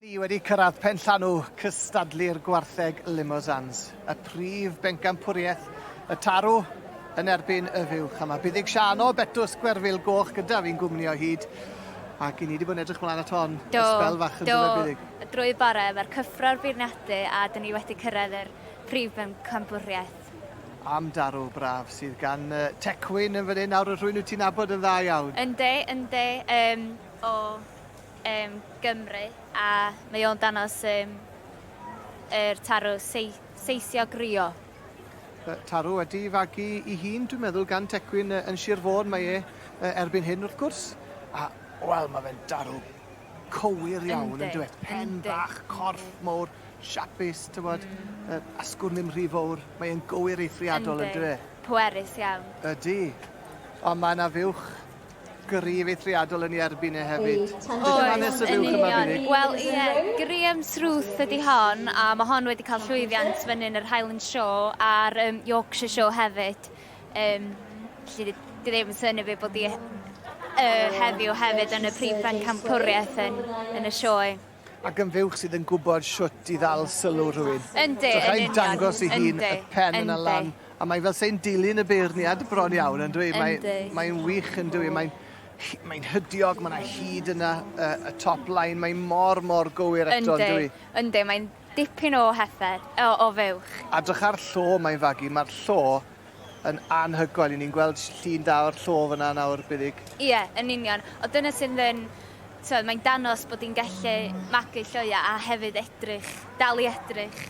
Ni wedi cyrraedd penllanw cystadlu'r gwartheg Limousins, y prif bencampwriaeth, y tarw yn erbyn y fuwch. A mae Buddug Siân o Betws Gwerfyl Goch gyda fi'n gwmni o hyd. Ac i ni wedi bod yn edrych mlaen at hon Do, ysbel fach yn do. dod Buddug. Drwy bore, mae'r cyffro'r beirniadu a dyn ni wedi cyrraedd yr prif bencampwriaeth. Am darw braf sydd gan Tecwyn yn fan hyn nawr, y rhywun wyt ti'n nabod yn dda iawn. Yndi, yndi, um, o um, Gymru a mae o'n danos um, yr tarw sei, seisio grio. Tarw wedi fagu i hun, dwi'n meddwl, gan Tecwyn yn Sir Fôn, mae e erbyn hyn wrth gwrs. A, wel, mae fe'n darw cywir iawn, yn dweud. Pen bach, corff mowr, siapus, tywod, asgwrn ddim rhy fowr. Mae e'n gywir eithriadol, yn dweud. Pwerus iawn. Ydy. Ond mae yna fuwch gryf eithriadol yn ei erbyn e hefyd. Oes, hanes y yn fuwch yma, union. Buddug? Wel, ie, Graham's Ruth ydy hon, a mae hon wedi cael llwyddiant fyny yn yr Highland Show a'r um, Yorkshire Show hefyd. Um, felly, di ddim yn synnu fi bod i uh, heddiw hefyd yn y prif bencampwriaeth yn, yn y sioe. Ac yn fuwch sydd yn gwybod shwt i ddal sylw rhywun. Yndi, yn Drycha i'n union. dangos ei hun, Yndi, y pen yna yndi. lan. A mae fel sei'n dilyn y beirniad bron iawn, yn dwi? Mae, Yndi. mae'n wych, yn dwi? Mae'n mae'n hydiog, mae yna hyd yna, y top line, mae'n mor, mor gywir eto, yn dwi? Yndi, yndi, mae'n dipyn o heffer, o, o fuwch. A drycha'r llo mae'n fagu, mae'r llo yn anhygoel. I ni'n gweld llun da o'r llo fyna nawr, Buddug. Ie, yn union. O dyna sydd yn... T'od, mae'n danos bod hi'n gallu magu lloia a hefyd edrych, dal i edrych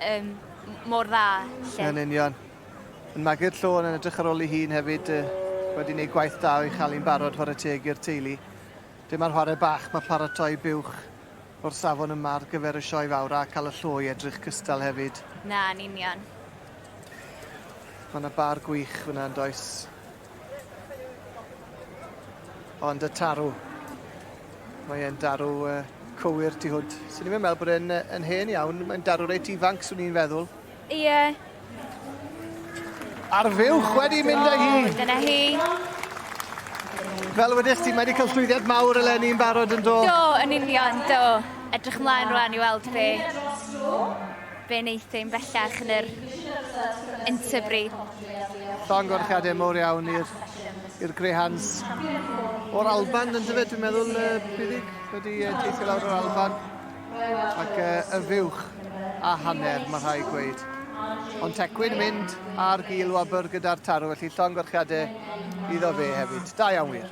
um, mor dda. Lle. Yn union. Yn magu'r llo yn edrych ar ôl ei hun hefyd, wedi gwneud gwaith da o'i chael hi'n barod chwarae teg i'r teulu. Dim ar chwarae bach, mae paratoi buwch o'r safon yma ar gyfer y sioe fawr a cael y llo i edrych cystal hefyd. Na, yn union. Mae yna bar gwych fyna yn does. Ond y tarw. Mae e'n darw uh, cywir tu hwnt. Swn i'n meddwl bod e'n yn hen iawn. Mae'n darw reit ifanc, swn i'n feddwl. Ie. Yeah. A'r fuwch wedi mynd â hi. Dyna hi. Fel wedes ti, mae wedi cael llwyddiant mawr eleni'n barod yn do? Do, yn union, do. Edrych ymlaen rwan i weld be, be wneith ein bellach yn yr Interbreed. Llongyfarchiadau mowr iawn i'r i'r Greyhounds o'r Alban yn dyfe, dwi'n meddwl, Buddug, wedi teithio lawr o'r Alban. Ac y fuwch a hanner, mae rhaid gweud. Ond Tecwyn mynd ar gil wobr gyda'r tarw, felly llongyfarchiadau iddo fe hefyd. Da iawn wir.